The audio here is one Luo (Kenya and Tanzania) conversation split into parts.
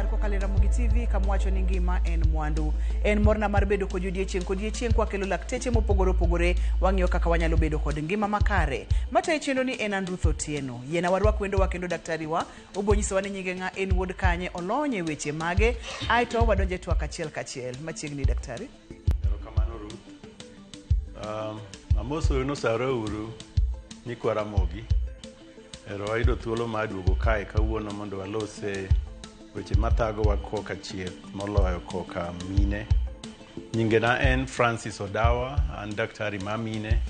Laktar kokalo e Ramogi TV kama wacho ni ngima en mwandu. En morna mar bedo kod odiechieng' kodiechieng' kwakelo lakteche mopogore opogore wang'iyo kaka wanyalo bedo kod ngima makare. Matayo chenro ni en an Ruth Otieno. Yiena warwak wendowa kendo daktari wa obo nyisowa ni nyinge ng'a en wuod kanye olony e weche mage aeto wadonje twak achiel kachiel. Machiegni daktari. Erokamano Ruth. Amosou nosare uru nyikwa Ramogi. Ero wayudo thuolo mar duogo kae kawuono mondo walose weche mathagowa koka chieth moloyo koka mine. Nyingena en Francis Odawa, an daktari ma mine.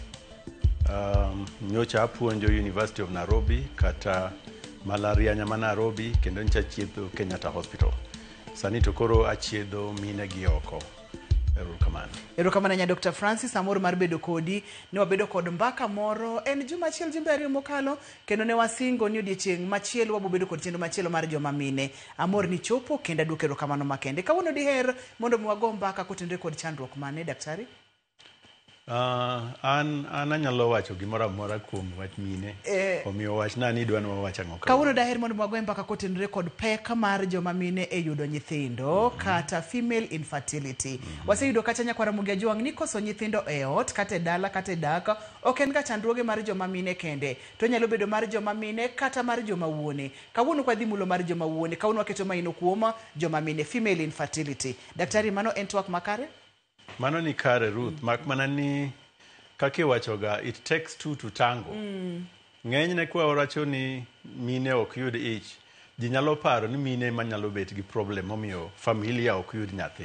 Nyocha apuonjo University of Nairobi kata Malarianya ma Nairobi kendo nyocha achiedho Kenyatta Hospital. Sani to koro achiedho mine gi oko. Erokamano. Erokamano ahinya Dr. Francis, amor mar bedo kodi. Ne wabedo kod mbaka moro en juma achiel jumbe ariyo mokalo kendo ne wasingo ni odiechieng' machielo wabo bedo kod chenro machielo mar joma mine. Amor ni chopo kendo aduoko erokamano makende. Kawuono diher mondo mi wago mbaka kotenore kod chandruok mane daktari? An anyalo wacho gimoro amora kuom wach mine. Omiyo wachna ni idwa ni wawach ang'o kawuono. Daher mondo wago mbaka kotenore kod pek mar joma mine e yudo nyithindo kata female infertility. Waseyudo kacha nyakwar Ramogi Ajwang' ni koso nyithindo e ot kata e dala kata e dak ok en ga chandruoge mar joma mine kende to onyalo bedo mar joma mine kata mar joma wuone. Kawuono kwa dhi mulo mar joma wuone, kawuono waketo maino kuom joma mine female infertility. Daktari, mano en twak makare? Mano ni kare Ruth, mak mana ni kaka iwachoga it takes two to tango. Ng'enyne kwa wacho ni mine ok yud ich, ji nyalo paro ni mine ema nyalo bet gi problem momiyo familia ok yud nyathi.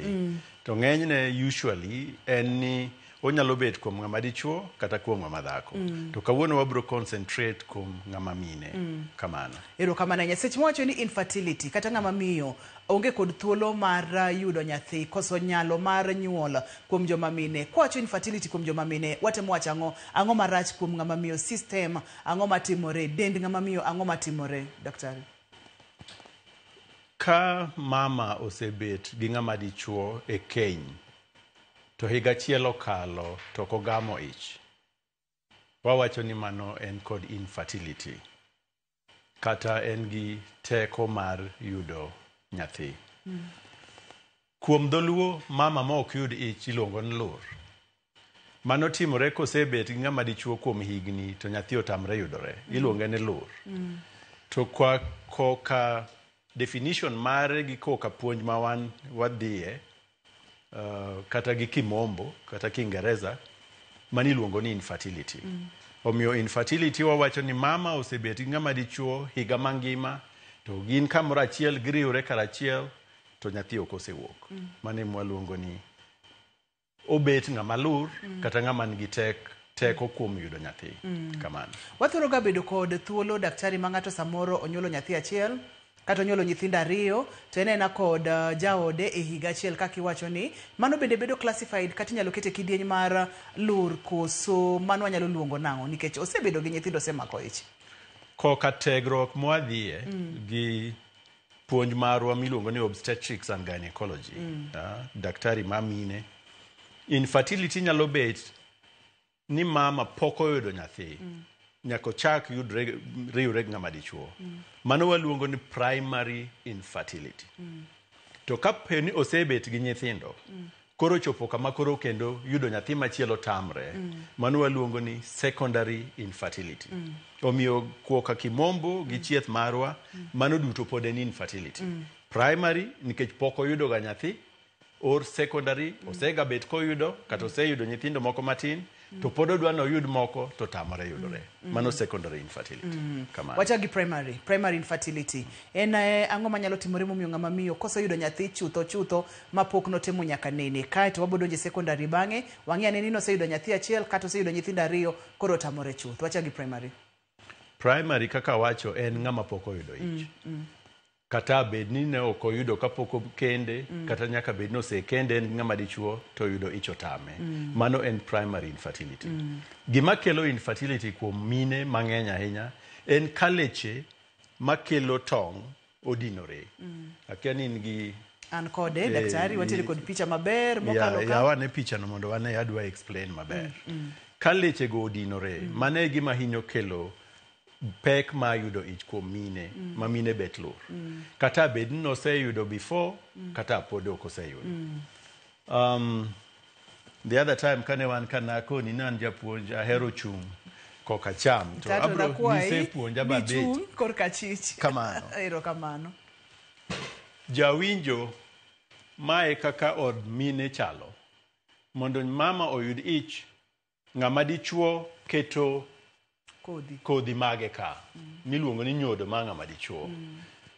To ng'enyne usually en ni onyalo bet kuom ng'ama dichuo kata kuom ng'ama dhako. To kawuono wabro concentrate kuom ng'ama mine. Kamano. Erokamano ahinya. Seche mwawacho ni infertility kata ng'ama miyo onge kod thuolo mar yudo nyathi koso nyalo mar nyuol kuom joma mine. Kwawacho infertility kuom joma mine, watemo wacho ang'o? Ang'o marach kuom ng'ama miyo system? Ang'o matimore? Dend ng'ama miyo ang'o matimore? Daktari. Ka mama osebet gi ng'ama dichuo e keny to higa achiel okalo to ok ogamo ich, wawacho ni mano en kod infertility kata en gi teko mar yudo nyathi. Kuom dholuo, mama ma ok yud ich iluongo ni lur. Mano timore kosebet gi ng'ama dichuo kuom higni to nyathi otamre yudore, iluonge ni lur. To kwa koka definition mare gi koka puonj ma wan wadhiye kata gi kimombo kata kiingereza mano iluongo ni infertility. Omiyo infertility wawacho ni mama osebet gi ng'ama dichuo higa mangima to gin kamoro achiel giriwre karachiel to nyathi ok osewuok. Mano ema waluongo ni obet ng'ama lur kata ng'ama nigi teko kuom yudo nyathi. Kamano. Wathoro ga bedo kod thuolo daktari ma ng'ato samoro onyuolo nyathi achiel kata onyuolo nyithindo ariyo to en ena kod jaode e higa achiel kaka iwacho ni mano bende bedo classified kata inyalo kete kidieny mar lur koso mano wanyalo luongo nang'o nikech osebedo gi nyithindo osemako ich. Koka tegruok mwadhiye gi puonj marwa miluongo ni obstetrics and gynecology, daktari ma mine, infertility nyalo bet ni mama pok oyudo nyathi nyaka ochak yudre riwre gi ng'ama dichuo. Mano waluongo ni primary infertility. To kapo ni osebet gi nyithindo, koro chopo kama koro kendo yudo nyathi machielo tamre, mano waluongo ni secondary infertility. Omiyo kuoka kimombo gi chieth marwa, mano duto pod en infertility. Primary nikech pok oyudo ga nyathi, or secondary osega bet koyudo kata oseyudo nyithindo moko matin to pod odwa ni oyud moko to tamore yudore. Mano secondary infertility. Kamano. Wachak gi primary infertility. En ang'o manyalo timore momiyo ng'ama miyo koso yudo nyathi chutho chutho mapok notemo nyaka nene. Kaeto wabo donjo e secondary bang'e, wang'e ane ni noseyudo nyathi achiel kata oseyudo nyithindo ariyo koro otamore chuth. Wachak gi primary. Primary kaka wacho en ng'ama pok oyudo ich. Kata bed ni ne ok oyudo kapok okende, kata nyaka bed ni osekende en ng'ama dichuo to oyudo ich otame. Mano en primary infertility. Gima kelo infertility kuom mine mang'eny ahinya en ka leche makelo tong' odinore. Akia ni in gi An kode daktari, wantiere kod picha maber mokalo ka. Yaw ane picha no mondo wane adwa explain maber. Ka leche go odinore, mano e gima hinyo kelo Pek mar yudo ich kuom mine ma mine bet lur. Kata bed ni noseyudo before kata pod ok oseyudo. The other time kane wan ka nakoni ni an japuonj ahero chung' koka cham to Tato abro nakwayi nisepuonja babet nichung' korka chich. Kamano. Erokamano. Jawinjo mae kaka od mine chalo. Mondo mama oyud ich, ng'ama dichuo keto Kodhi. kodhi mage ka miluongo ni nyodo mar ng'ama dichuo.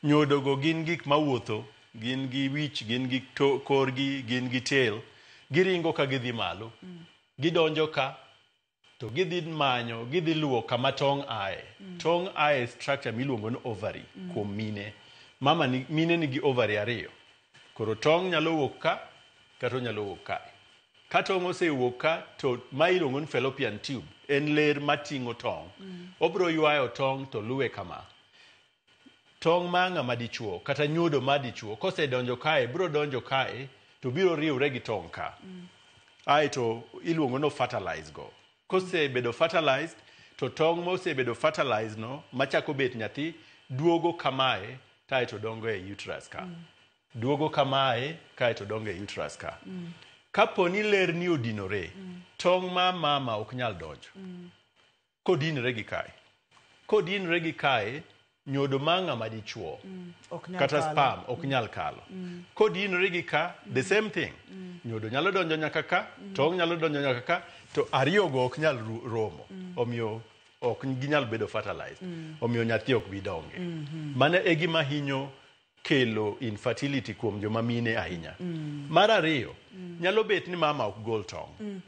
Nyodo go gin gik mawuotho, gin gi wich, gin gi korgi, gin gi tail. Giringo ka gidhi malo. Gidonjo ka to gidhi manyo, gidhi luwo kama tong' ae. Tong' ae structure miluongo ni ovary kuom mine. Mama ni, mine nigi ovary ariyo. Koro tong' nyalo wuok ka kata onyalo wuok kae. Ka tong' osewuok ka to ma iluongo ni fallopian tube en ler mating'o tong'. Obiro ywayo tong' to luwe kama. Tong' mar ng'ama dichuo kata nyodo mar dichuo kosedonjo kae biro donjo kae to biro riwre gi tong' ka. Aeto iluongo ni fertilize go. Kosebedo fertilized to tong' mosebedo fertilized no machako bet nyathi duogo kamae kaeto dongo e uterus ka. Duogo kamae kaeto dongo e uterus ka. Kapo ni ler ni odinore, tong' ma mama ok nyal donjo. Kodinore gi kae. Kodinore gi kae, nyodo mar ng'ama dichuo Ok nyal kata kalo. sperm ok nyal kalo. Kodinore gi ka, the same thing. Nyodo nyalo donjo nyaka ka, tong' nyalo donjo nyaka ka, to ariyogo ok nyal romo. Omiyo ok ginyal bedo fertilized. Omiyo nyathi ok bi donge. Mano e gima hinyo kelo infertility kuom joma mine ahinya. Mar ariyo, nyalo bet ni mama ok gol tong'.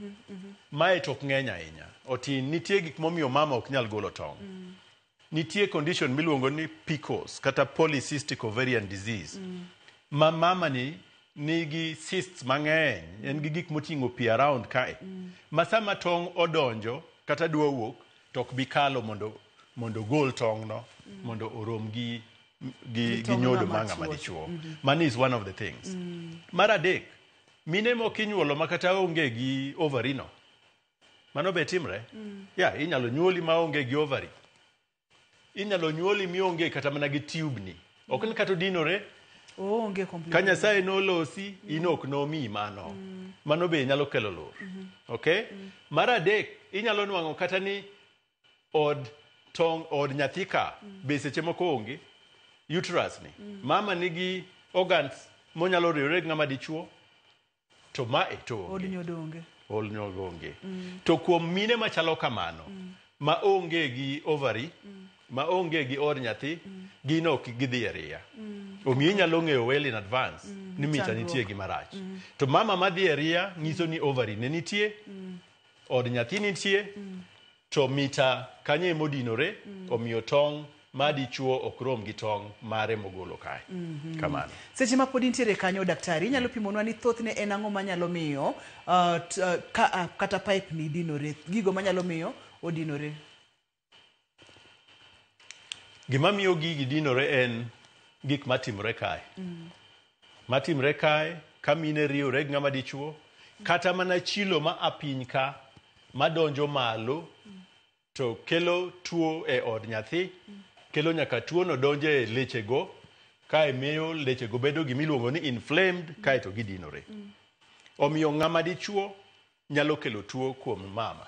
Mae to ok ng'eny ahinya. Otin, nitie gik momiyo mama ok nyal golo tong'. Nitie condition miluongo ni PCOS kata polycystic ovarian disease. Ma mama ni nigi cysts mang'eny, en gi gik moting'o pi around kae. Ma sama tong' odonjo kata dwa wuok to ok bi kalo mondo ogol tong' no mondo orom gi tong' nyodo ng'ama mar ng'ama chuo. dichuo. Mano is one of the things. Mar adek, mine mok inyuolo ma kata onge gi ovary no. Mano be timre? Yeah, inyalo nyuoli maonge gi ovary. Inyalo nyuoli mionge kata mana gi tube ni. Ok ni kata odinore, Oonge ka completely. Nyasaye nolosi, in ok nomiyi mano. Mano be nyalo kelo lur. Okay? Mar adek, inyalo nwang'o kata ni od tong' od nyathi ka be seche moko onge uterus ni. Mama nigi organs monyalo riwore gi ng'ama dichuo to mae to Od onge. nyodo onge. Od nyodo onge. To kuom mine machalo kamano, ma onge gi ovary, ma onge gi od nyathi, gin ok gidhi e ria. Omiyo inyalo ng'eyo well in advance ni mita Chandruok. nitie gi marach. To mama madhi e ria nyiso ni ovary ne nitie, od nyathi nitie, to mita kanyo emodinore, omiyo tong' ma dichuo ok rom gi tong' mare mogolo kae. Kamano. Seche ma pod intiere kanyo daktari, inyalo pimonwa ni thothne en ang'o manyalo miyo kata pipe ni dinore, gigo manyalo miyo odinore? Gima miyo gigi dinore en gik matimore kae. Matimore kae, ka mine riwre gi ng'ama dichuo, kata mana chilo ma a piny ka, madonjo malo, to kelo tuo e od nyathi, kelo nyaka tuo no donjo e lechego, kae miyo lechego bedo gimiluongo ni inflamed, kae to gidinore. Omiyo ng'ama dichuo nyalo kelo tuo kuom mama.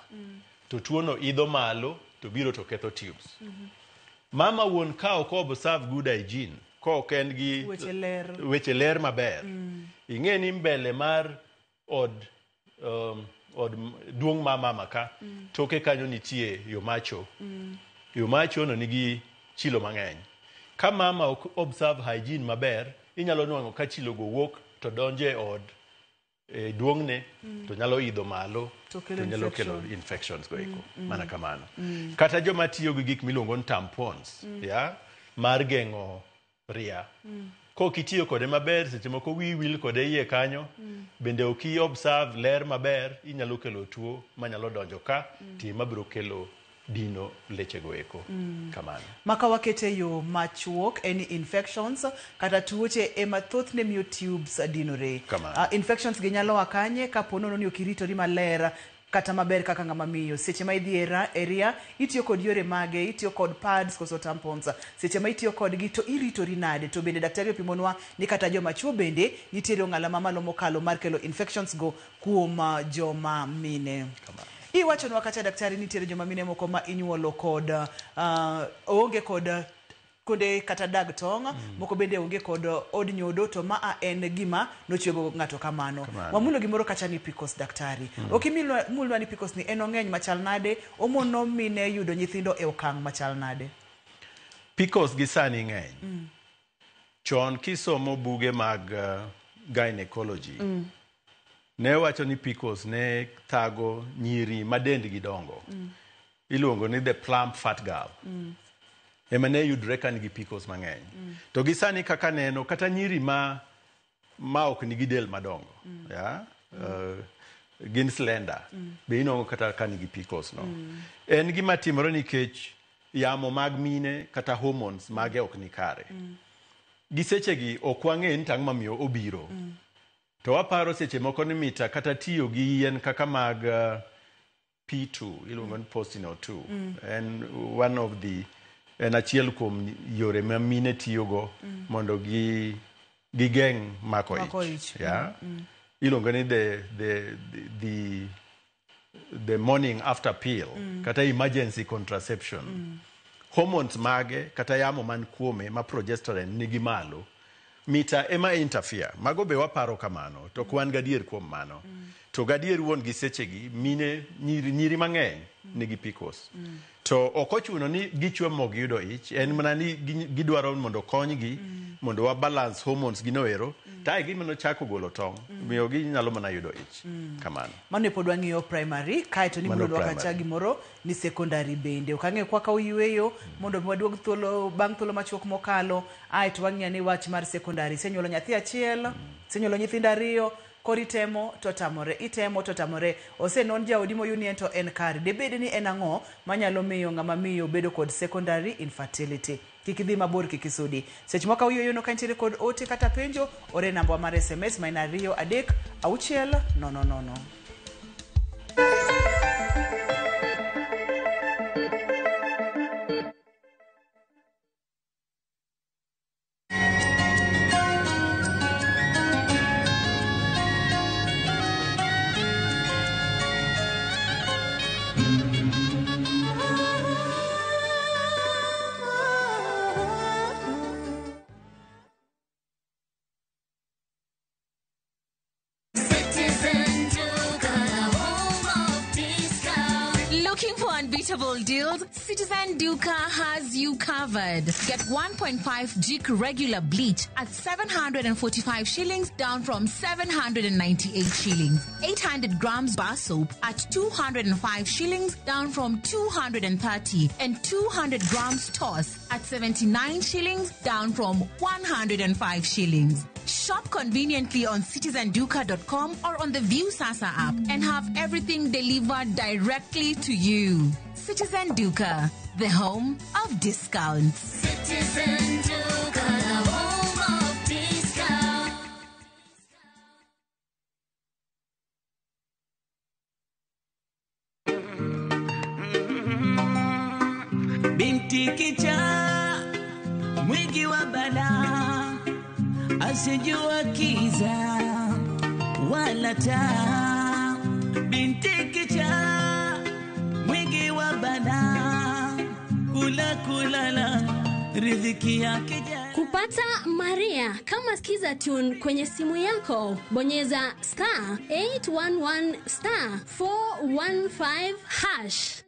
To tuo no idho malo, to biro to ketho tubes. Mama wuon ka ok observe good hygiene, ka ok en gi Weche ler. weche ler maber. Ing'e ni mbele mar od duong' ma mama ka, toke kanyo nitie yo macho. Yo macho no nigi chilo mang'eny. Ka mama ok observe hygiene maber, inyalo nwang'o ka chilo go wuok to donjo e od e duong'ne, to nyalo idho malo, To kelo to nyalo kelo infection. infections go eko. Mana kamano. Kata joma tiyo gi gik miluongo ni tampons, ya, mar geng'o ria. Kok itiyo kode maber, seche moko wiyi wil kode iye kanyo, bende ok i observe ler maber, inyalo kelo tuo manyalo donjo ka, to ema biro kelo dino lechego eko. Kamano. Maka wakete yo machuok en ni infections kata tuoche ema thothne miyo tubes dinore. Kamano. Infections gi nyalo a kanye kapo nono ni ok iritori maler Kata maber kaka ng'ama miyo. Seche ma idhi e ria, itiyo kod yore mage, itiyo kod pads koso tampons. Seche ma itiyo kodgi to iritori nade? To bende daktari opimonwa ni kata joma chuo bende nitiere ong'ala mamalo mokalo mar kelo infections go kuom joma mine. Iwachonwa kacha daktari nitiere joma mine moko ma inyuolo kod oonge kod kuonde kata dag tong', moko bende onge kod od nyodo, to maa en gima nochwego ng'ato kamano. Wamulo gimoro kacha ni PCOS daktari. Ok imulnwa ni PCOS ni en ong'eny machal nade, omono mine yudo nyithindo e okang' machal nade? PCOS gi sani ng'eny. Chon kisomo buge mag gynecology, ne wacho ni PCOS ne thago nyiri ma dendgi dongo. Iluongo ni the plump fat girl. Ema ne yudre ka nigi PCOS mang'eny. To gi sani kaka neno, kata nyiri ma ok nigi del madongo, gin slender, be inwang'o kata ka nigi PCOS no. En gima timore nikech yamo mag mine kata hormones mage ok ni kare. Gi sechegi ok wang'e ni tang' mamiyo obiro. To waparo seche moko ni mita kata tiyo gi yien kaka mag P2, iluongo ni Postinor 2. En one of the, en achiel kuom yore ma mine tiyogo mondo gigeng' mako ich. Iluongo ni the morning after pill, kata emergency contraception. Hormones mage kata yamo man kuome ma progesterone nigi malo, mita ema interfere. Mago be waparo kamano, to ok wan gadier kuom mano. To gadier wuon gi sechegi, mine nyiri mang'eny nigi PCOS. To ok ochuno ni gichwe mok giyudo ich, en mana ni gidwaro mondo konygi, mondo wa balance hormones gi noero, to gima chako golo tong', miyo ginyalo mana yudo ich. Kamano. Mano pod wang'iyo primary, kaeto ni mulo kacha gimoro ni secondary bende. Ok ang'eyo kwaka uyueyo mondo waduog thuolo bang' thuolo machuok mokalo, aeto wang'iyo ni wach mar secondary. Isenyuolo nyathi achiel, isenyuolo nyithindo ariyo, koro itemo to tamore, itemo to tamore. Osenon jaodi moyud ni en to en kare. Debed ni en ang'o manyalo miyo ng'ama miyo bedo kod secondary infertility? Kik idhi mabor, kik isudi. Seche moko uyueyo no ka nitiere kod ote kata penjo, ore namba mar SMS ma en 2 3 6 0 0. Unbeatable deals? Citizen Duka has you covered. Get 1.5 Jik regular bleach at 745 shillings, down from 798 shillings. 800 grams bar soap at 205 shillings, down from 230. And 200 grams toss at 79 shillings, down from 105 shillings. Shop conveniently on citizenduka.com or on the Viusasa app and have everything delivered directly to you. Citizen Duka, the home of discounts. Citizen Duka, the home of discounts. Binti kicha, mwingi wa balaa, asijua kiza wala taa. Binti kicha, mwingi wa balaa, kula kulala, riziki yake. Kupata Maria kama Skiza Tune kwenye simu yako, bonyeza star 811 star 415 hash.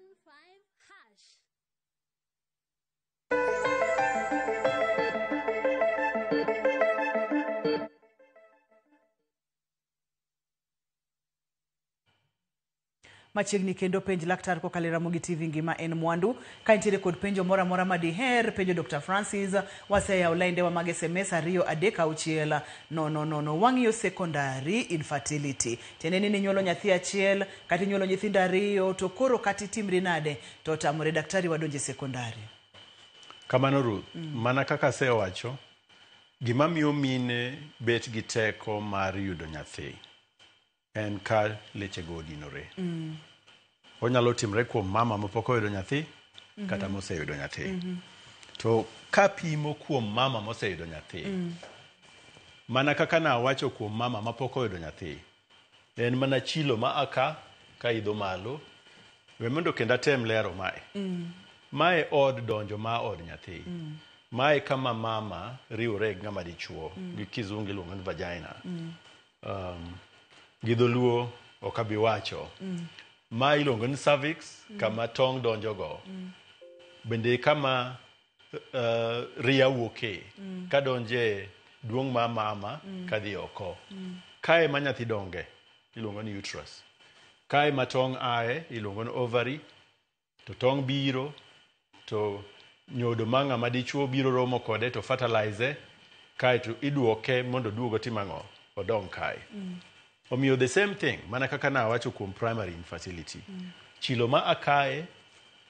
Machiegni kendo penj laktar kokalo e Ramogi TV ngima en mwandu. Ka nitiere kod penjo moro amora ma diher penjo Dr. Francis, waseyawo laindewa mag SMS 2 3 6 0 0 0. Wang'iyo secondary infertility. Tiende ni ninyuolo nyathi achiel kata inyuolo nyithindo ariyo, to koro kata itimri nade to tamore daktari wadonje secondary. Kamano Ruth, mana kaka asewacho, gima miyo mine bet gi teko mar yudo nyathi en ka lechego odinore. Onyalo timre kuom mama mapok oyudo nyathi kata moseyudo nyathi. To kapimo kuom mama moseyudo nyathi, mana kaka nawacho kuom mama mapok oyudo nyathi, en mana chilo ma aka ka idho malo. We mondo kendo atem lero mae. Mae od donjo ma od nyathi. Mae kama mama riwore gi ng'ama dichuo, gi kizungu iluongo ni vagina. Gi dholuo ok abi wacho. Ma iluongo ni cervix, kama tong' donjogo. Bende kama ria wuoke, kadonje duong' ma mama kadhi oko. Kae ma nyathi donge, iluongo ni uterus. Kae ma tong' ae, iluongo ni ovary. To tong' biro, to nyodo ma ng'ama dichuo biro romo kode to fertilize, kae to iduoke mondo oduog otim ang'o? Odong kae. Omiyo the same thing, mana kaka nawacho kuom primary infertility. Chilo ma akae,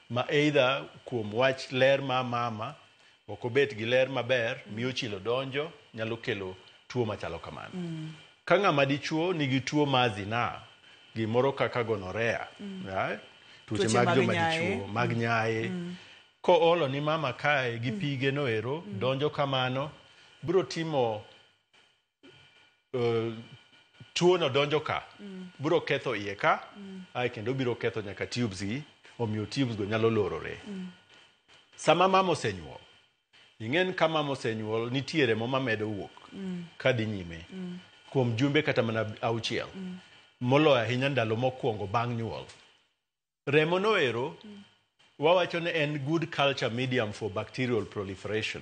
ma either kuom wach ler ma mama, ok obet gi ler maber, miyo chilo donjo, nyalo kelo tuo machalo kamano. Ka ng'ama dichuo nigi tuo mar zinaa, gimoro kaka gonorrhea, right? Tuoche Tuoche mag mag joma nyaye. dichuo, mag nyaye. Koolo ni mama kae gi pige no ero, donjo kamano, biro timo tuo no donjo ka, biro ketho iye ka, ae kendo biro ketho nyaka tubes gi, omiyo tubes go nyalo lorore. Sama mama osenyuol, ing'en ka mama osenyuol, nitie remo mamedo wuok kadhi nyime kuom jumbe kata mana 6, moloyo ahinya ndalo mokwongo bang' nyuol. Remo no ero, wawacho ni en good culture medium for bacterial proliferation.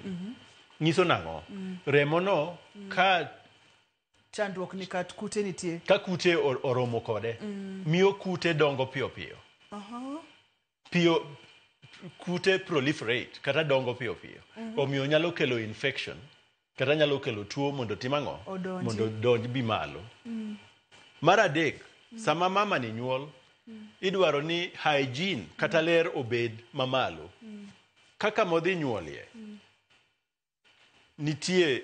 Nyiso nang'o? Remo no ka Chandruok ni kat kute nitie. Ka kute oromo kode, miyo kute dongo piyo piyo. Piyo kute proliferate kata dongo piyo piyo. Omiyo nyalo kelo infection kata nyalo kelo tuo mondo tim ang'o? Odonji. Mondo donj bi malo. Mar adek, sama mama ni nyuol, idwaro ni hygiene kata ler obed mamalo. Kaka modhi nyuolie, nitie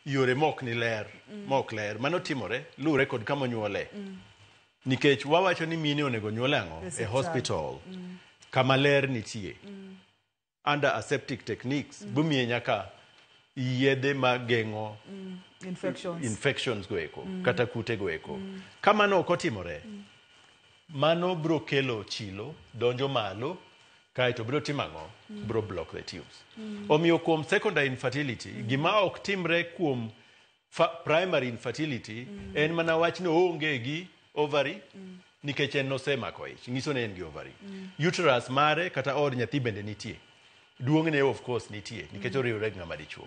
yore mok ni ler, mok ler. Mano timore luwore kod kama onyuole. Nikech wawacho ni mine onego nyuol e ang'o? E E osiptal. Hospital. Kama ler nitie. Under aseptic techniques, bumiye nyaka yedhe mageng'o Infections. Infections go eko, kata kute go eko. Ka mano ok otimore, mano biro kelo chilo donjo malo, kaeto biro timo ang'o? Biro block the tubes. Omiyo kuom secondary infertility, gima ok timre kuom primary infertility en mana wach ni oonge gi ovary, nikech en nosemako ich, nyiso ni en gi ovary. Uterus mare kata od nyathi bende nitie. Duong'ne of course nitie nikech oriwore gi ng'ama dichuo.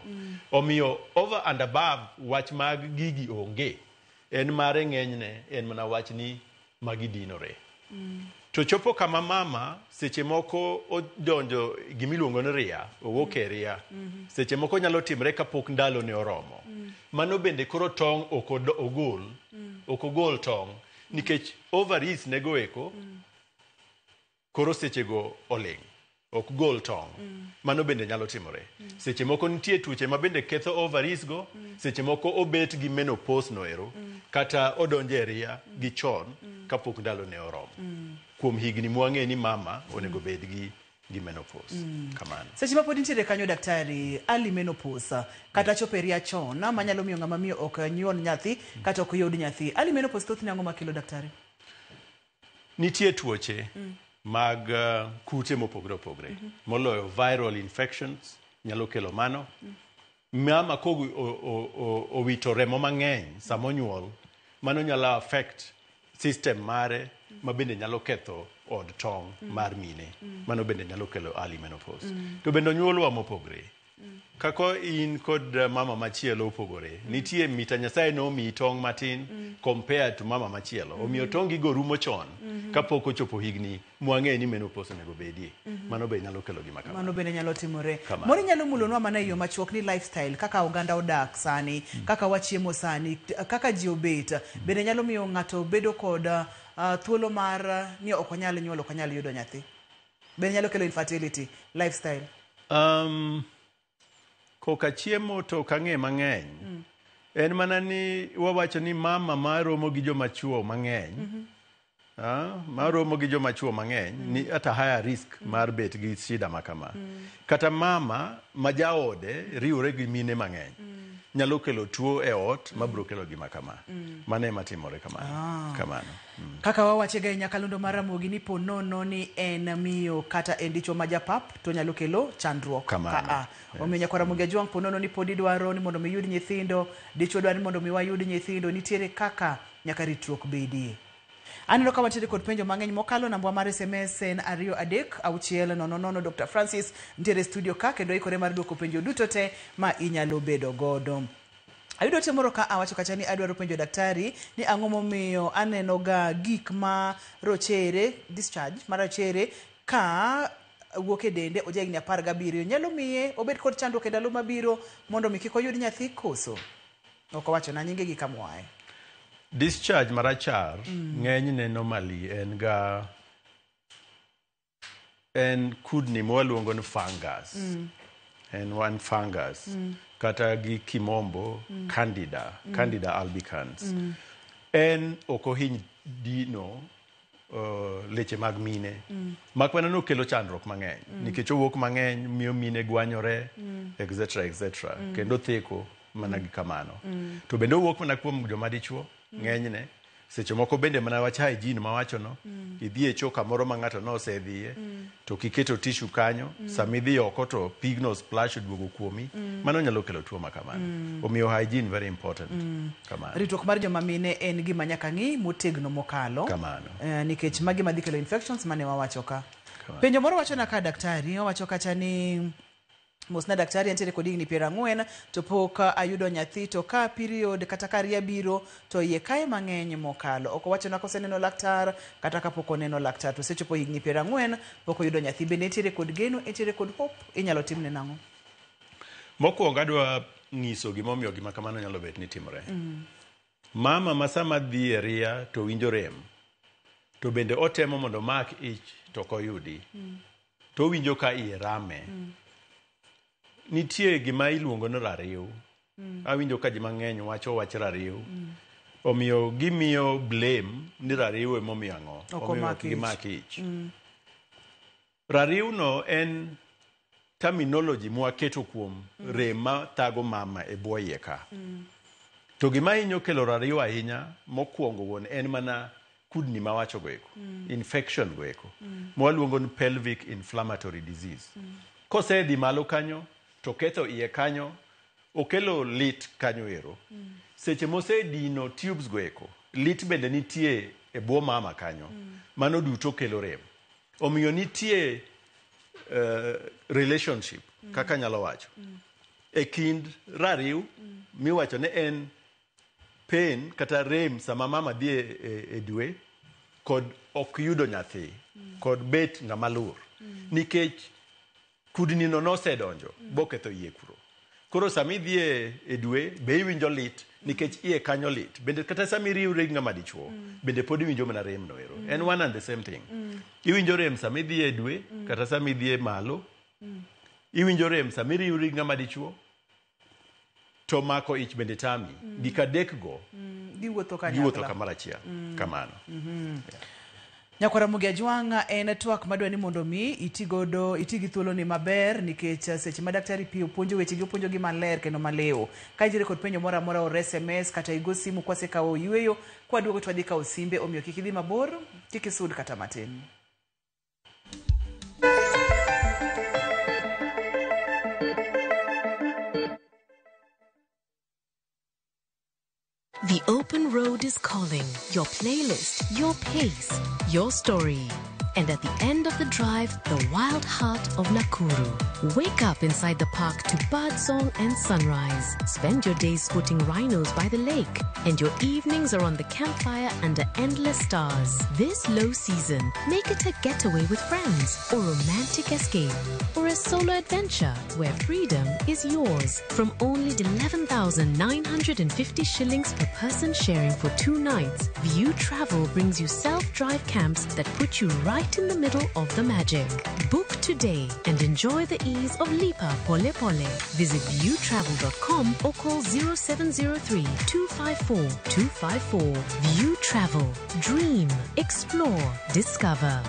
Omiyo over and above wach mag gigi onge. En mare ng'enyne en mana wach ni magi dinore. To chopo kama mama seche moko odonjo gimiluongo ni ria, owuok e ria. Seche moko nyalo timre kapok ndalo ne oromo. Mano bende koro tong' ok ogol, ok ogol tong' nikech ovaries nego eko koro sechego oling', ok gol tong'. Mano bende nyalo timore. Seche moko nitie tuoche ma bende ketho ovaries go, seche moko obet gi menopause no ero, kata odonjo e ria gi chon kapok ndalo ne oromo. Kuom higni mwang'e ni mama onego bed gi menopause. Kamano. Seche ma pod nitiere kanyo daktari, early menopause kata chopo e ria chon manyalo miyo ng'ama miyo ok nyuol nyathi kata ok yud nyathi. Early menopause thothne ang'o makelo, daktari? Nitie tuoche mag kute mopogore opogore. Moloyo viral infections nyalo kelo mano. Mama ko owito remo mang'eny sama onyuol, mano nyalo affect system mare ma bende nyalo ketho od tong' mar mine. Mano bende nyalo kelo early menopause. To bende onyuolwa mopogre. Kako in kod mama machielo opogore. Nitie mita Nyasaye nomiyi tong' matin compared to mama machielo. Omiyo tong' gigo rumo chon kapok ochopo higni mwang'e ni menopause onego bedie. Mano be nyalo kelo gima kamano. Mano bende nyalo timore. Kamano. Moro inyalo mulonwa mana e yo machuok ni lifestyle, kaka oganda odak sani, kaka wachiemo sani, kaka ji obet, bende nyalo miyo ng'ato bedo kod thuolo mar ni ok onyal nyuol, ok onyal yudo nyathi. Bende nyalo kelo infertility, lifestyle. Koka chiemo to ok ang'e mang'eny. En mana ni wawacho ni mama ma romo gi joma chuo mang'eny. Maromo gi joma chuo mang'eny ni at a higher risk mar bet gi shida ma kama. Kata mama ma jaode riwore gi mine mang'eny nyalo kelo tuo e ot mabiro kelo gima kama. Mano ema timore kamano. Kamano. Kaka wawachega e nyakalondo mar Ramogi ni po nono ni en miyo kata en dichuo ma japap to nyalo kelo chandruok. Kamano. Ka a. Omiyo nyakwar Ramogi Ajwang' po nono ni pod idwaro ni mondo mi iyud nyithindo, dichuo dwaro ni mondo mi wayud nyithindo, nitiere kaka nyaka ritruok bedie. Aneno ka wantiere kod penjo mang'eny mokalo. Nambwa mar SMS en 23600. Dr. Francis nitiere e studio ka kendo ikore mar duoko penjo duto te ma inyalo bedo godo. Ayudo ote moro ka awacho kacha ni adwaro penjo daktari ni ang'o momiyo aneno ga gik ma rochere, discharge ma rochere ka wuok e dende oja higni 17 nyalo miye obed kod chandruok e ndalo mabiro mondo mi kik oyud nyathi koso? Ok owacho na nyinge gi kamoaye. Discharge marachar ng'enyne normally en ga en kudni mwaluongo ni fungus. En one fungus kata gi kimombo candida, Candida albicans. En ok ohiny dino leche mag mine. Mak mana ni okelo chandruok mang'eny nikech owuok mang'eny miyo mine gwanyore etc etc kendo theko mana gi kamano. To bende owuok mana kuom joma dichuo ng'enyne. Seche moko bende mana wach hygiene mawachono, idhi e choo kamoro ma ng'ato nosedhiye to kiketo tissue kanyo, sama idhi oko to pigno splash oduogo kuomi, mano nyalo kelo tuo ma kamano. Omiyo hygiene very important. Kamano. Ritruok mar joma mine en gima nyaka ng'i motegno mokalo. Kamano. Nikech magi madhi kelo infections mane wawacho ka. Kamano. Penjo moro wacho na ka daktari, owacho kacha ni mosna daktari, antiere kod higni 40 to pok ayudo nyathi, to ka period kata ka ria biro to iye kaye mang'eny mokalo. Ok owacho na koseneno laktar kata kapok oneno laktar, to osechopo higni 40 pok oyudo nyathi. Bende entiere kod geno, entiere kod hope, inyalo timne nang'o? Mokwongo adwa nyiso gimomiyo gima kamano nyalo bet ni timore. Mama ma sama dhi e ria to winjo rem, to bende otemo mondo omak ich to ok oyudi, to owinjo ka iye rame. Nitie gima iluongo ni rariw. Awinjo ka ji mang'eny wacho wach rariw. Omiyo gimiyo blame ni rariw emomiyo ang'o? Ok Omiyo omak ok ich. gimak ich. Rariw no en terminology mwaketo kuom rem ma thago mama e bwo iye ka. To gima hinyo kelo rariw ahinya mokwongo wuon en mana kudni mawacho go eko, infection go eko, mwaluongo ni pelvic inflammatory disease. Kosedhi malo kanyo to ketho iye kanyo, okelo lit kanyo ero. Seche mosedino tubes go eko, lit bende nitie e bwo mama kanyo. Mano duto kelo rem. Omiyo nitie relationship kaka nyalo wacho e kind rariw miwacho ni en pain kata rem sama mama dhi e dwe kod ok yudo nyathi kod bet ng'ama lur nikech kudni no nosedonjo boketho iye kuro. Koro sama idhi e dwe be iwinjo lit nikech iye kanyo lit. Bende kata sama iriwri gi ng'ama dichuo bende pod iwinjo mana rem no ero. En one and the same thing. Iwinjo rem sama idhi e dwe kata sama idhi e malo. Iwinjo rem sama iriwri gi ng'ama dichuo to mako ich bende tami. Gik adek go Giwuotho giwuotho kanyakla. kamoro achiel. Kamano. Nyakwar Ramogi Ajwang' en twak madwa ni mondo mi iti godo, iti gi thuoloni maber nikech seche ma daktari Pio puonjo weche gi opuonjo gi maler kendo maliw. Ka intiere kod penjo moro amora or SMS kata igo simu kwasekawo yueyo, kwaduogo to wadhi kawo simbe, omiyo kik idhi mabor, kik isud kata matin. The open road is calling. Your playlist, your pace, your story. And at the end of the drive, the wild heart of Nakuru. Wake up inside the park to birdsong and sunrise. Spend your days spotting rhinos by the lake. And your evenings are on the campfire under endless stars. This low season, make it a getaway with friends, or romantic escape, or a solo adventure where freedom is yours. From only 11,950 shillings per person sharing for 2 nights, View Travel brings you self-drive camps that put you right in the middle of the magic. Book today and enjoy the ease of Lipa Pole Pole. Visit viewtravel.com or call 0703 254 254. View Travel. Dream. Explore, discover.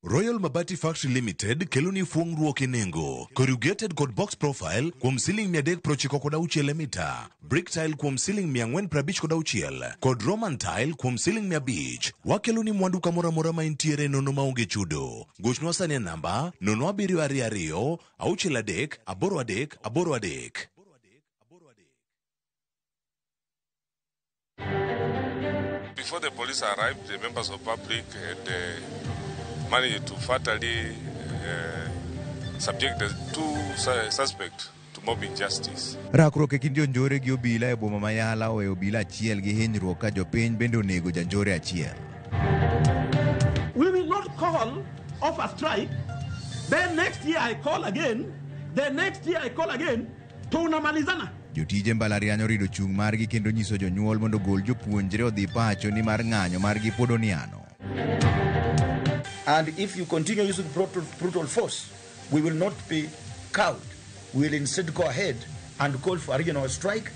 Royal Mabati Factory Limited keloni fuong'ruok e nengo. Corrugated kod box profile kuom siling 396 e mita, brick tile kuom siling 456 kod Roman tile kuom siling 500. Wakeloni mwandu kamoro amora ma intiere nono maonge chudo. Gochnwa sani e namba 0722 63 83 83. Before the police arrived, the members of public had managed to fatally subject the two suspects to mob injustice. Rakruok e kind jonjore gi obila e boma ma Yala oweyo obila achiel gi hinyruok ka jopiny bende onego janjore achiel. We will not call off a strike. Then next year I call again. The next year I call again. Tunamalizana. Jotije mbalariany orido chung' margi kendo nyiso jonyuol mondo ogol jopuonjre odhi pacho nimar ng'anyo margi pod oniano. And if you continue using brutal force, we will not be cowed. We will instead go ahead and call for a regional strike.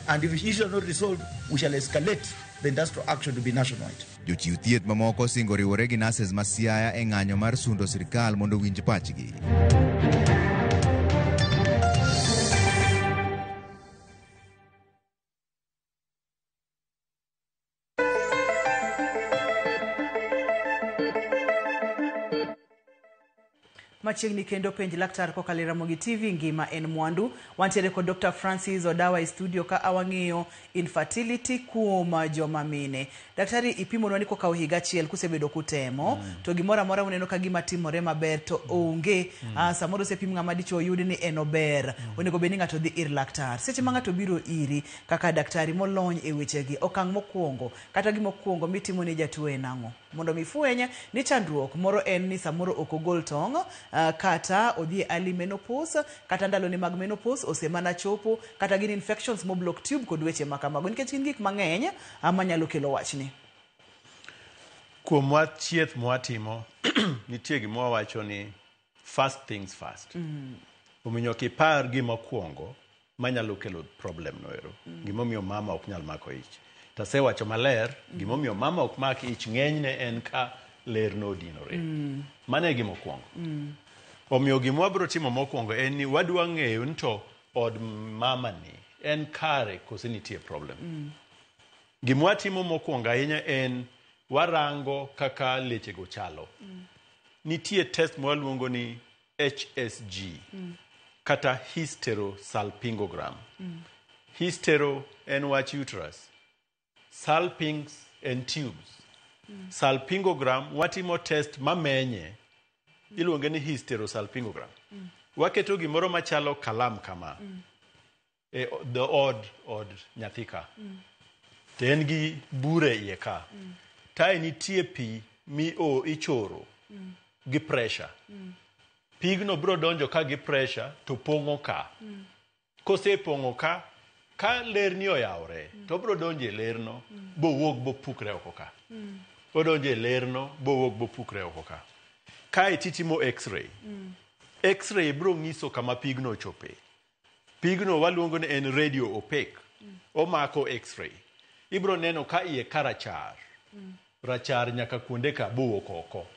And if the issue is not resolved, we shall escalate the industrial action to be nationwide. Jochiw thieth mamoko osingo riwore gi nurses ma Siaya e ng'anyo mar sundo sirkal mondo owinj pachgi. Machiegni kendo penj laktar kokalo e Ramogi TV ngima en mwandu. Wantiere kod Dr. Francis Odawa e studio ka awang'iyo infertility kuom joma mine. Daktari, ipimonwa ni kokawo higa achiel kusebedo kutemo to gimoro amora uneno ka gima timore maber to onge. Samoro osepim ng'ama dichuo oyud ni en ober. Onego bed ni ng'ato dhi ir laktar. Seche ma ng'ato biro iri kaka daktari molony e wechegi, okang' mokwongo kata gimokwongo mitimo ne jatuo en ang'o? Mondo mi fweny ni chandruok moro en ni samoro ok ogol tong', kata odhi e early menopause, kata ndalone mag menopause osemana chopo, kata gin infections moblock tube kod weche ma kamago, nikech gin gik mang'eny manyalo kelo wachni. Kuom wach thieth mwatimo, nitie gima wawacho ni first things first. Omiyo ok ipar gima okuongo manyalo kelo problem no ero. Gimomiyo mama ok nyal mako ich. Tasewacho maler, gimomiyo mama ok mak ich ng'enyne en ka lerno odinore. Mano e gima okuongo. Omiyo gima wabiro timo mokwongo en ni wadwa ng'eyo ni to od mama ni en kare kose nitie problem. Gima watimo mokwongo ahinya en warango kaka lechego chalo. Nitie test mwaluongo ni HSG kata hysterosalpingogram. Hystero en wach uterus. Salpinx en tubes. Salpingogram watimo test mamenye iluonge ni hysterosalpingogram. Waketo gimoro machalo kalam kama e the od nyathi ka. To en gi bure iye ka. Tae nitie pi mi o ichoro gi pressure. Pigno biro donjo ka gi pressure to pong'o ka. Kosepong'o ka, ka lerni oyawre to obiro donjo e lerno bowuog bopukre oko ka. Odonjo e lerno bowuog bopukre oko ka. Kae titimo x-ray. X-ray biro nyiso kama pigno ochope. Pigno waluongo ni en radio opaque. Omako x-ray. Ibiro neno ka iye ka rachar. Rachar nyaka kuonde ka bowuok oko.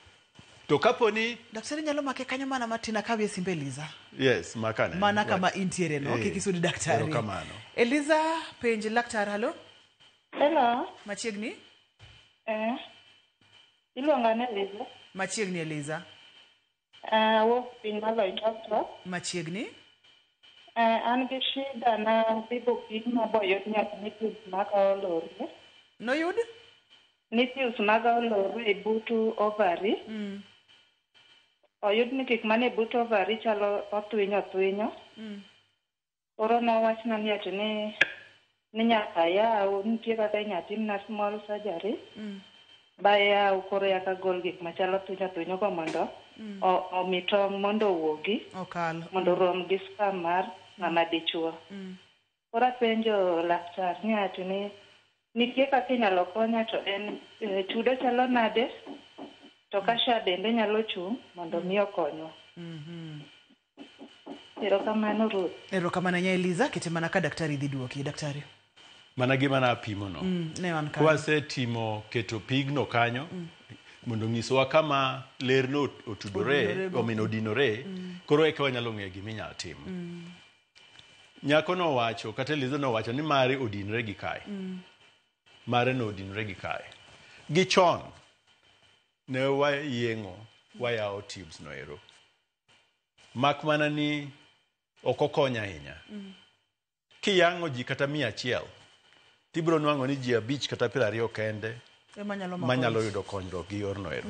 To kapo ni Daktari nyalo make kanyo mana matin akawie simbe Eliza. Yes, makane. Mana kama intiere no, kik isud daktari. Erokamano. Eliza, penj laktar, halo? Hello. Machiegni? Iluonga ni Eliza. Machiegni Eliza. Awuok piny mar Loitoktok. Machiegni? An gi shida na dhi bopima boyud ni ni tubes maga olorre. Noyud? Ni tubes maga olorre e but ovary. Oyud ni gik manie but ovary chalo othwinyo othwinyo. Koro nowachna ni ati ni nyaka yaw, nitie kaka inya timna small surgery. Ba yaw koro yaka gol gik machalo othwinyo othwinyo go mondo omi tong' mondo owuogi. Okal. Mondo orom gi sperm mar ng'ama dichuo. Koro apenjo laktar ni ati ni nitie kaka inyalo konya to en chudo chalo nade to ka SHA bende nyalo chung' mondo mi okonywa. Erokamano Ruth. Erokamano nya Eliza, kete mana ka daktari dhi duoki. Daktari. Mana gima napimo no. Ne wan kanyo. Kwasetimo keto pigno kanyo mondo nyiswa kama lerno otudore, Odinore go. omin odinore, koro eka wanyalo ng'eyo gima inyalo tim. Nyako nowacho kata Eliza nowacho ni mare odinore gi kae. Mare no odinore gi kae. Gi chon ne wayieng'o wayawo tubes no ero. Mak mana ni ok okony ahinya. Kiyang'o ji kata 100, tibiro nwang'o ni ji 5 kata 20 kende Ema nyalo mako manyalo ich. yudo konyruok gi yorno ero.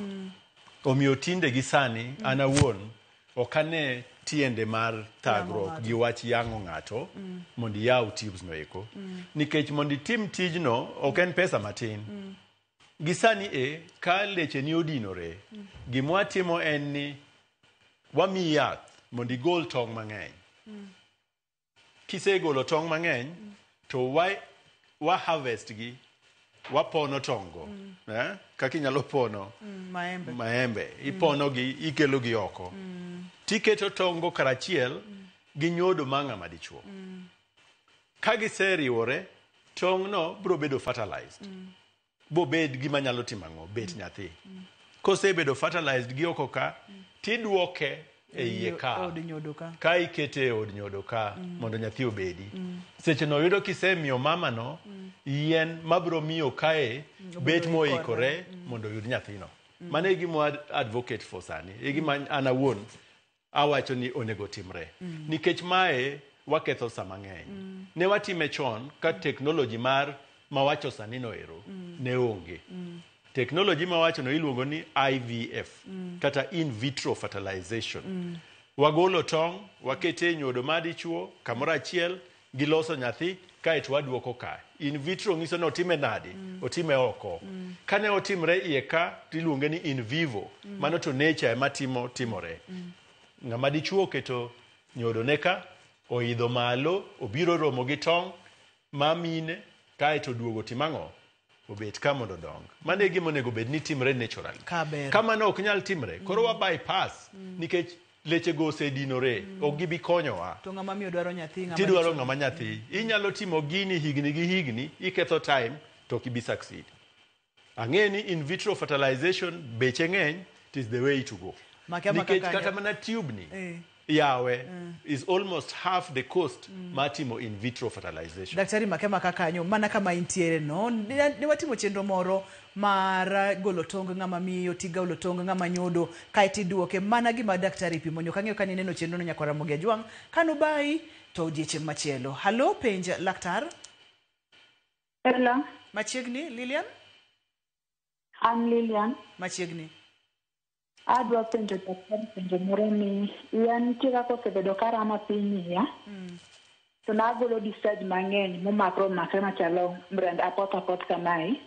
Omiyo tinde gi sani an awuon ok ane tiende mar thagruok ng'ato. gi wach yang'o ng'ato mondo iyaw tubes no eko. Nikech mondo itim tijno ok en pesa matin. Gi sani e ka lecheni odinore, gima watimo en ni wamiyi yath mondo igol tong' mang'eny. Kisegolo tong' mang'eny to wa harvest gi, wapono tong' go. Kaka inyalo pono Maembe. maembe, ipono gi, ikelo gi oko. Tiketo tong' go karachiel gi nyodo mar ng'ama dichuo. Ka giseriwore, tong' no biro bedo fertilized. Bobed gima nyalo timo ang'o? Bet nyathi. Kosebedo fertilized gi oko ka, tiduoke e iye ka. Od nyodo ka. Ka ikete e od nyodo ka mondo nyathi obedi. Seche no yudo kisemiyo mama no yien mabiro miyo kae bet moikore mondo oyud nyathino. Mano e gima wa advocate for sani. E gima an awuon awacho ni onego timre. Nikech mae waketho sa mang'eny. Ne watime chon ka teknoloji mar mawacho sani no ero ne onge. Teknoloji mawacho no iluongo ni IVF kata in vitro fertilization. Wagolo tong', wakete e nyodo mar dichuo kamoro achiel, giloso nyathi kaeto waduoko ka. In vitro nyiso ni otime nade? Otime oko. Kane otimre iye ka tiluonge ni in vivo. Mano to nature ema timo timore. Ng'ama dichuo oketo nyodo ne ka, oidho malo, obiro romo gi tong' ma mine, kaeto oduogo timo ang'o? Obet ka mondo odong. Mano e gima onego bed ni timre naturally. Kaber. Kamano ok nyal timre. Koro wa bypass nikech leche go osedinore, ok gibi konyowa. To ng'ama miyo dwaro nyathi, ng'ama Tidwaro dichuo. ng'ama nyathi. Inyalo timo gini higni gi higni, iketho time to ok ibi succeed. Ang'e ni in vitro fertilization beche ng'eny, it is the way to go. Makia maka Nikech kanyo. kata mana tube ni yawe is almost half the cost mar timo in vitro fertilization. Daktari Makema kanyo mana kama intiere no ne watimo chenro moro mar golo tong ng'ama miyo tigolo tong ng'ama nyodo kaeto iduoke mana gima daktari pimo nyo kang'eyo ka nineno chenro no nyakwa Ramogi Ajwang' kanobayi to odiechieng' machielo. Halo penj laktar. Hello. Machiegni Lilian? An Lilian. Machiegni. Adwa penjo daktari penjo moro ni iya nitie kaka osebedo karama piny iya. To nagolo discharge mang'eny momakre omakre machalo mrend apoth apoth kamae.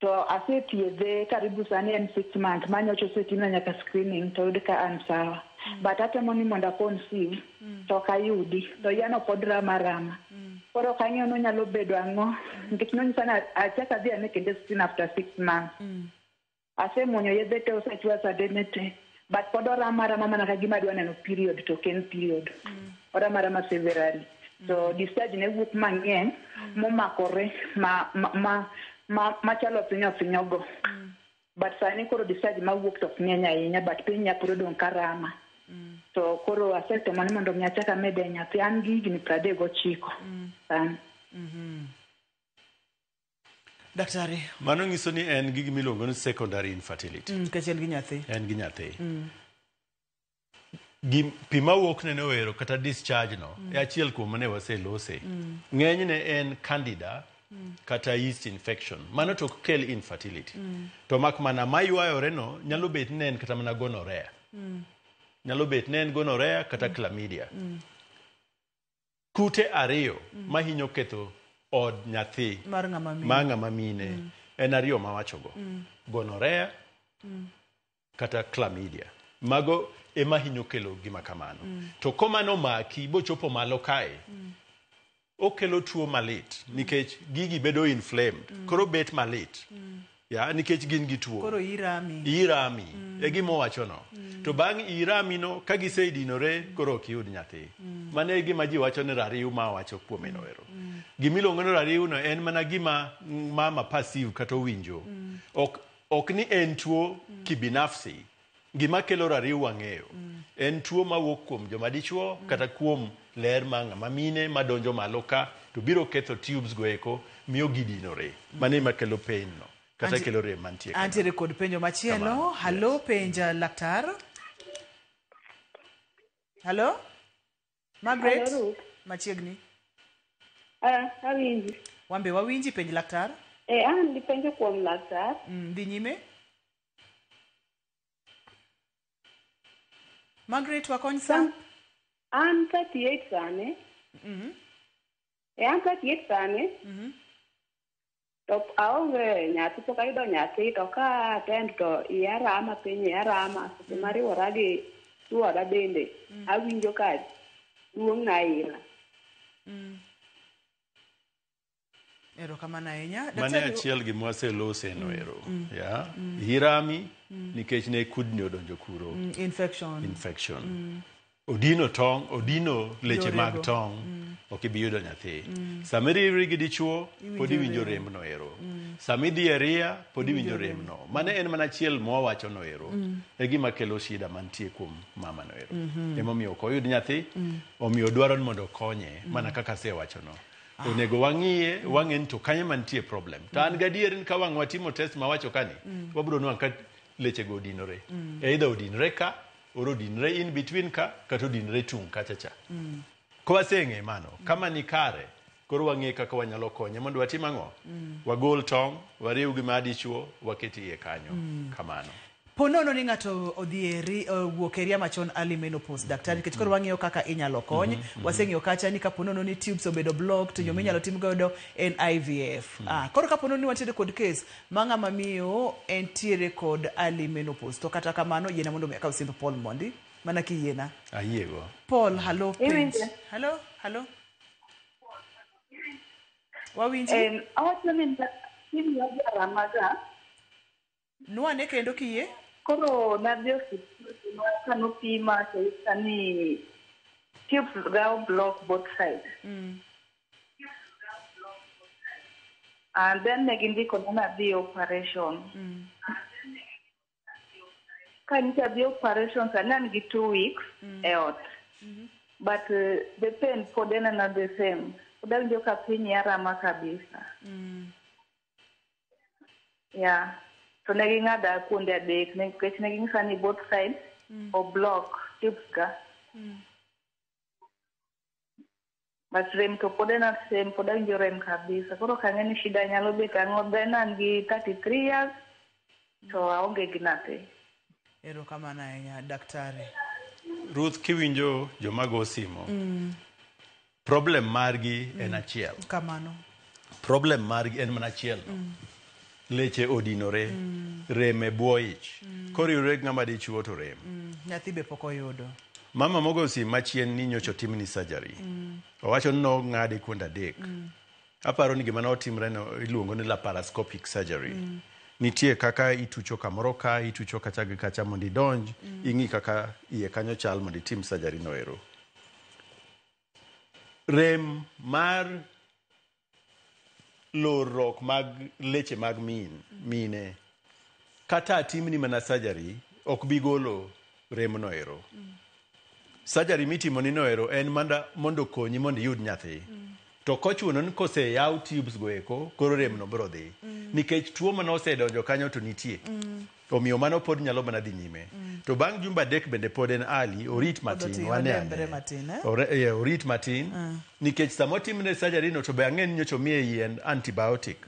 To asethiedhe karibu sani en 6 months manyocha osetimna nyaka screening to oyud ka an sawa. But atemo ni mondo a conceive to ok ayudi to iyano pod rama rama. Koro ok ang'eyo ni onyalo bedo ang'o nikech nonyisa ni achak adhi ane kendo screen after 6 months. Asemuonyo yedhe te osechwa sadene te but pod orama arama mana ka gima adwa neno period to ok en period. Orama arama severally. So discharge ne wuok mang'eny momakore ma machalo thinyo thinyo go. But sani koro discharge mawuok to ok ng'eny ahinya but piny ya pod odong' karama. To koro asetemo ni mondo mi achak amede nyathi an gi higni 39 sani. Daktari. Mano nyiso ni en gi gima iluongo ni secondary infertility. Nikech en gi nyathi. En gi nyathi. Pi mawuok ne ero kata discharge no e achiel kuom mane waselose. Ng'enyne en candida kata yeast infection. Mano to ok kel infertility. To mak mana maywayore no nyalo bet ni en kata mana gonorrhea. Nyalo bet ni en gonorrhea kata chlamydia. Kute ariyo mahinyo ketho od nyathi Mar ng'ama mine. mar ng'ama mine en ariyo mawachogo. Gonorrhea kata chlamydia. Mago ema hinyo kelo gima kamano. To komano maki bochopo malo kae, okelo tuo malit nikech gigi bedo inflamed. Koro bet malit. Ya, nikech gin gi tuo. Koro irami. Irami. E gima owachono. To bang' irami no, ka gisedinore, koro ok iyud nyathi. Mano e gima ji wacho ni rariw ma wacho kuome no ero. Gimiluongo ni rariwno en mana gima mama perceive kata owinjo. Ok ni en tuo kibinafsi. Gima kelo rariw wang'eyo. En tuo mawuok kuom joma dichuo kata kuom ler ma ng'ama mine madonjo malo ka to biro ketho tubes go eko miyo gidinore. Mano ema kelo pain no kata kelo rem mantie. Antiere kod penjo machielo. Halo, penja laktar. Halo? Margaret? Halo, Ruth. Machiegni. Awinji. Wambe wawinji, penj laktar. An gi penjo kuom laktar. Dhi nyime. Margaret, wakony sa? An 38 sani. An 38 sani. To aonge nyathi, pok ayudo nyathi, to ka attend to iya rama piny, iya rama. Seche mariwora gi chuora bende, awinjo ka duong' na ahinya. Erokamano ahinya. Mano achiel gima waselose no ero. Yeah. Hirami nikech ne kudni odonjo kuro. Infection. Odino tong', odino leche mag tong', ok ibi yudo nyathi. Sama iriwri gi dichuo, pod iwinjo rem no ero. Sama idhi e ria, pod iwinjo rem no. Mano en mana achiel mwawacho no ero. E gima kelo shida mantie kuom mama no ero. Emomiyo ok oyud nyathi, omiyo dwaro ni mondo okonye, mana kaka asewacho no. Onego wang'iye, wang'e ni to kanye mantie problem. To an gadier ni ka wang' watimo test mawacho kani, wabiro nwang'o ka lechego odinore. Either odinore ka, or odinore in between ka, kata odinore tung' kacha cha. Kawaseng'e mano, kama ni kare, koro wang'e kaka wanyalo konye mondo watim ang'o? Wagol tong', wariw gi ma dichuo, waket iye kanyo. Kamano. Po nono ni ng'ato odhi wuok e ria machon early menopause, daktari, nikech koro wang'iyo kaka inyalo kony. Waseng'iyo kacha ni kapo nono ni tubes obedo blocked, to yo minyalo tim godo en IVF. Koro kapo nono ni wantiere kod case ma ng'ama miyo entiere kod early menopause, to kata kamano yiena mondo mi akaw simb Paul mondi, mana kiyiena. Ayiego. Paul, halo penj. Halo, halo. Wawinji? Awacho ni ramaga. Nwane kendo kiyie? Koro nadhi osiptal kanopima to nyisa ni tubes ga block both sides. And then ne gindiko ni nadhi operation. Ka nyicha adhi operation sani an gi 2 weeks e ot. But the pain pod en ana the same. Pod awinjo ka piny rama kabisa. Yeah. To ne ging'ada kuonde adek nikech ne ging'isa ni both sides o block tubes ga. But rem to pod en same, pod awinjo rem kabisa. Koro ok ang'e ni shida nyalo bet ang'o. Then an gi 33 years to aonge gi nyathi. Erokamano ahinya daktari. Ruth, kiwinjo joma go simo, problem margi en achiel. Kamano. Problem margi en mana achiel no. Leche odinore, rem e bwo ich. Koro riwre gi ng'ama dichuo to rem. Nyathi be pok oyudo. Mama mogo sim machien ni nyocha otimni surgery. Owacho ni nong'ade kuonde adek. Aparo ni gima notimre no iluongo ni laparoscopic surgery. Nitie kaka itucho kamoro ka, itucho kacha gi kacha mondo idonj, ing'i kaka iye kanyo chal mondo itim surgery no ero. Rem mar lorruok mag leche mag mine, kata atimni mana surgery, ok bi golo rem no ero. Surgery mitimo ni no ero en mondo okonyi mondo iyud nyathi. To kochuno ni koseyaw tubes go eko, koro rem no biro dhi. Nikech tuo mane osedonjo kanyo to nitie. Omiyo mano pod nyalo mana dhi nyime. To bang' jumbe adek bende pod en early, orit matin, wane ane. Orit matin, nikech sama otimne surgery no to be ang'e ni nyocha omiye yien antibiotic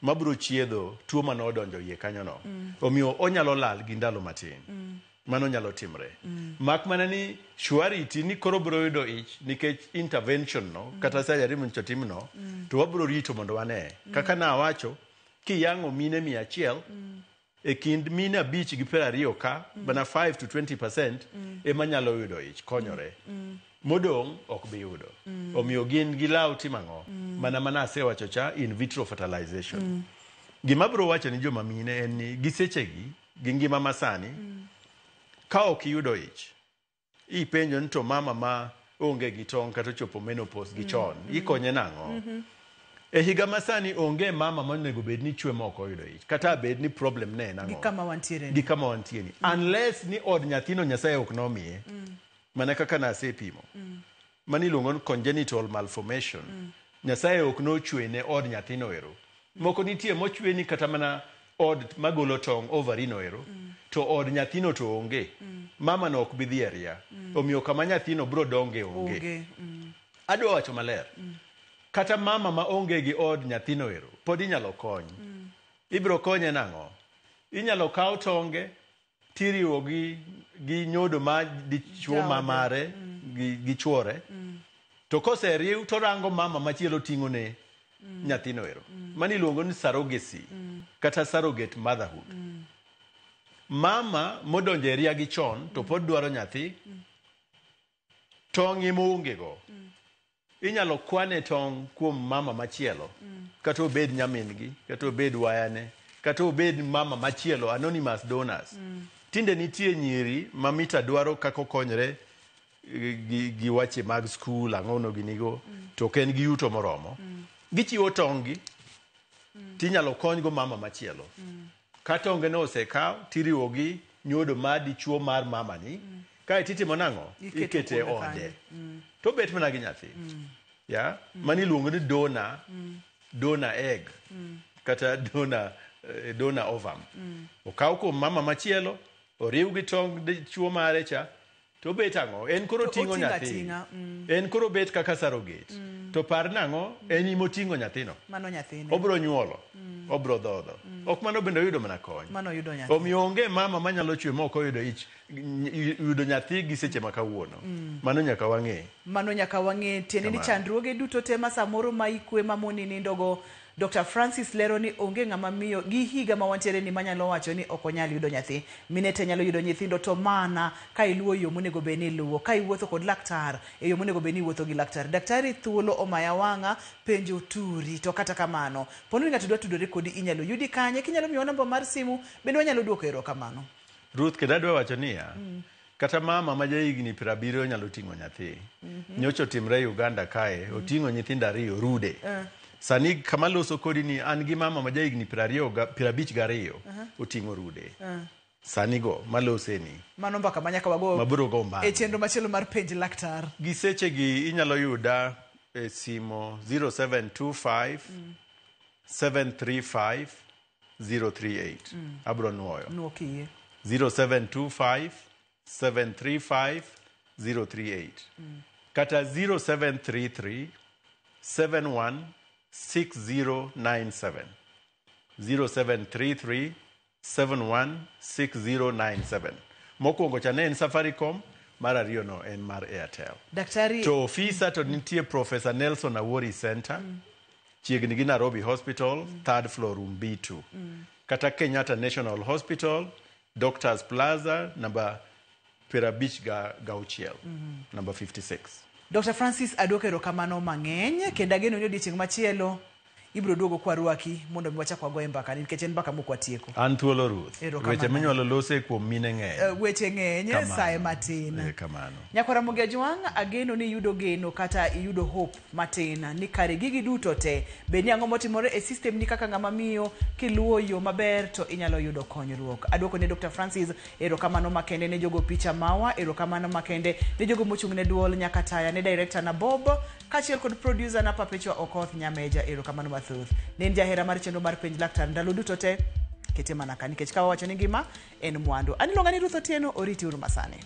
mabiro chiedho tuo mane odonjo iye kanyo no. Omiyo onyalo lal gi ndalo matin. Mano nyalo timre. Mak mana ni surety ni koro biro yudo ich nikech intervention no, kata surgery moncho timno, to wabiro rito mondo wane. Kaka nawacho, kiyang'o mine 100, e kind mine 5 gi 20 ka, mana 5 to 20% ema nyalo yudo ich, konyore. Modong' ok bi yudo. Omiyo gin gilaw timo ang'o? Mana asewacho cha, in vitro fertilization. Gima biro wacho ni joma mine en ni gi sechegi, gi ngima masani, ka ok iyudo ich, ipenjo ni to mama ma onge gi tong' kata ochopo menopause gi chon, ikonye nang'o? E higa masani onge mama monego bed ni chwe mok oyudo ich, kata bed ni problem ne en Gi ang'o. kama wantiere ni. Gi kama wantie ni. Unless ni od nyathino Nyasaye ok nomiye. Mana kaka nasepimo. Mano iluongo ni congenital malformation. Nyasaye ok nochwe ne od nyathino ero. Moko nitie mochwe ni kata mana od magolo tong' ovary no ero. To od nyathino to onge. Mama no ok bi dhi e ria. Omiyo kama nyathino bro donge onge. Onge. Adwa wacho maler. Kata mama ma onge gi od nyathino ero pod inyalo kony. Ibiro konye nang'o? Inyalo kaw tonge tiriwo gi nyodo ma dichuo ma Jaode. mare gi chuore. To koseriw to rango mama machielo ting'o ne nyathino ero. Mano iluongo ni surrogacy kata surrogate motherhood. Mama modonjo e ria gi chon to pod dwaro nyathi, tong' ema oonge go. Inyalo kwane tong' kuom mama machielo, kata obed nyamin-gi, kata obed wayane, kata obed mama machielo, anonymous donors. Tinde nitie nyiri ma mita dwaro kaka okonyre gi wache mag skul, ang'ono ginigo, to ok en gi yuto moromo. Gichiwo tong' gi, tinyalo konygo mama machielo. Ka tonge no osekaw, tiriwo gi nyodo mar dichuo mar mama ni, kae titimo nang'o? Iketo Ikete kuome ode. kanyo. To bet mana gi nyathi. Ya? Mano iluongo ni donor egg kata donor ovum. Okaw kuom mama machielo, oriw gi tong dichuo mare cha, to bet ang'o? En koro To ting'o oting'o nyathi. ating'a, En koro bet kaka surrogate. To par nang'o? En imoting'o nyathino. Mano nyathine. Obro nyuolo, obro dhodho. Ok mano bende oyudo mana kony. Mano oyudo nyathi. Omiyo onge mama manyalo chwe mok oyudo ich, yudo nyathi gi seche ma kawuono. Mano nyaka wang'e. Mano nyaka wang'e tiende ni Kamano. chandruoge duto te ma samoro ma ikwe ma moni nindogo. Dr. Francis lero ni onge ng'ama miyo gi higa ma wantiere ni manyalo wacho ni ok onyal yudo nyathi. Mine te nyalo yudo nyithindo to mana ka iluwo yo monego bed ni iluwo, ka iwuotho kod laktar e yo monego bed ni iwuotho gi laktar. Daktari thuolo omaya wang'a penjo turi to kata kamano po ni ng'ato dwa tudore kodi inyalo yudi kanye kinyalo miyowa namba mar simu bende wanyalo duoko erokamano. Ruth, kendo adwa wacho niya, kata mama ma jahigni 70 nyalo ting'o nyathi. Nyocha otimre Uganda kae, oting'o nyithindo ariyo rude. Sani kama loso kodi ni an gi mama ma jahigni 52 oting'o rude. Sani go maloseni. Mano mbaka ma nyaka wago Mabiro go mbaka. e chenro machielo mar penj laktar. Gi sechegi inyalo yuda e simo 0725 735 038. Abro nuoyo. Nuo kiyie. 0725 735 038. Kata 0733 71 6097. 0733 716097. Mokwongo cha ne en Safaricom, mar ariyo no en mar Airtel. Daktari To ofisa to nitie Professor Nelson Awori Center, chiegni gi Nairobi Hospital, third floor room B2. Kata Kenyatta National Hospital, Doctors Plaza, number 56, number 56. Dr. Francis aduoko erokamano mang'eny kendo ageno ni odiochieng' machielo ibiro duogo kwarwaki mondo mi wachak wagoye mbaka ni nikech en mbaka mok watieko. An thuolo Ruth. Erokamano. Weche minyalo lose kuom mine ng'eny. Weche ng'eny Kamano. saye matin. Kamano. Nyakwara Ramogi Ajwang' ageno ni iyudo geno kata iyudo hope matin ni kare gigi duto te bed ni ang'o motimore e system ni kaka ng'ama miyo kiluwo yo maber to inyalo yudo konyruok. Aduoko ne Dr. Francis erokamano makende ne jogo picha mawa, erokamano makende ne jogo mochung' ne duol nyaka taya ne director na Bob kaachiel kod producer na Perpetua Okoth Nyameja erokamano mathoth. Ne en jahera mar chenro mar penj laktar ndalo duto te kete mana ka nikech ka wawacho ni ngima en mwandu. An iluonga ni Ruth Otieno, oriti uru masani.